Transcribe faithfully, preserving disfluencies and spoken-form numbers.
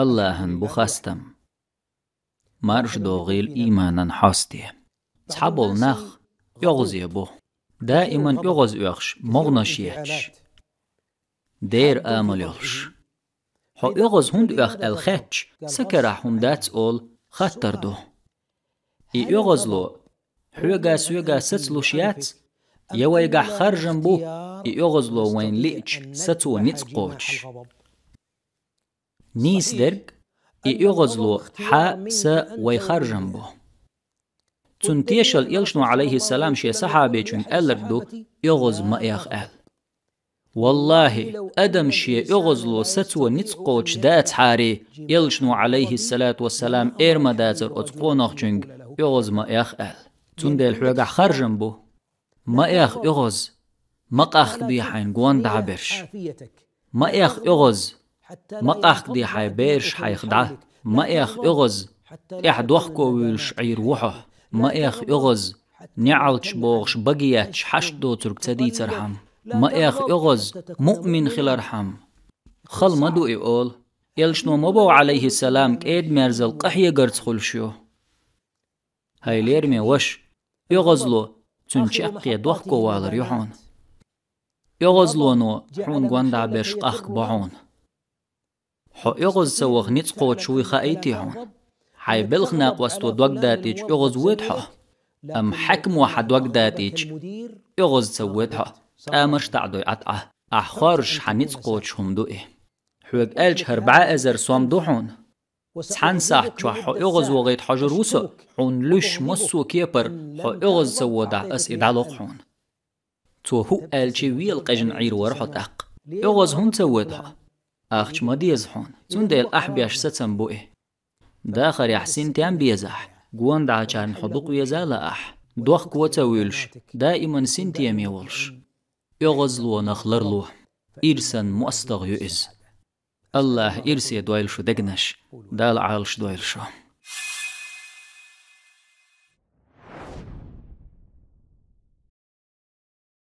Аллахьан бу хастам. Марш догӀийла ийманан хьосте. Цхьаболу нах оьгӀазе бу. Даиман оьгӀаз оьхуш, могӀанаш етташ, дера амал йолуш. Хьо оьгӀаз хӀунда оьху аьлла хаьттича, сан карахь хӀума дац олу хаттар ду. И оьгӀазло хьоьга-соьга сацалуш яц, я вайгахь харжам бу, и оьгӀазло вайна лиъча сацо ницкъ кхочуш. Нийса дерг, и оьгӀазло хьа, са, вай харжам бу. Цунна тешалла Элчано, Ӏалайхиссалам, шен сахьабечуьнга аьлларг ду: «ОьгӀаз ма эха», – аьлла. Валлахьи, адам шен оьгӀазло сацо ницкъ кхочуш дацахьара, Элчано, Ӏалайхиссалату вассалам, эр ма дацара оцу къонахчуьнга: «ОьгӀаз ма эха», – аьлла. Цундела хьоьгахь харжам бу. Ма эха оьгӀаз, ма къахкаде хьайна гондӀа берш. Ма эха оьгӀаз, ма къахкаде хьайн бераш хьайх дӀа. Ма эха оьгӀаз, тӀаьхьа дохко вуьйлуш Ӏийр ву хьо. Ма эха оьгӀаз, неӀалташ богӀуш, баге етташ хьашт доцург ца дийцархьама. Ма эха оьгӀаз, муъмин хилархьама. Хала ма ду и олу. Элчано ма боху, Ӏалайхиссалам, кӀеда-мерзалла къахьегарца хуьлуш ю. ХӀай лераме ваша, оьгӀазло цуьнан чаккхе дохко валар ю хьуна. ОьгӀазлоно хьуна гондӀа берш къахкабо хьуна. Хьо оьгӀаз ца ваха ницкъ кхочуш вуй хаийтий хьуна? Хьайн белхан накъосто дог датӀийча, оьгӀаз воьду хьо? Амма хьаькамо хьан дог датӀийча, оьгӀаз ца воьду хьо, тӀамаш таӀадойъу Ӏа. Ахь хоржуш, хьан ницкъ кхочуш хӀума ду и. Хьоьга аьлча, хӀара бӀе эзар сом ду хьуна. Цхьана сахьт чохь хьо оьгӀаз вогӀийта хьожур ву со, хьуна луьйш массо а кепара, хьо оьгӀаз ца водахь, ас и дӀалокху хьуна. Цо хӀуъа аьлча, вела къежна Ӏийр вара хьо тӀаккха. ОьгӀаз хӀунда ца воьду хьо? Ахча ма деза хьуна, цундела ахь беш сацам бу и. Дахарехь синтем безахь, гондӀачарна хьо дукха веза а лаахь, дохко ца вуьйлуш, даиман синтеме волуш. ОьгӀазлонах ларло. Ирсан мостагӀа ю иза. Аллахь ирсе дойла шу дегнаш, Дала Ӏалаш дойла шу.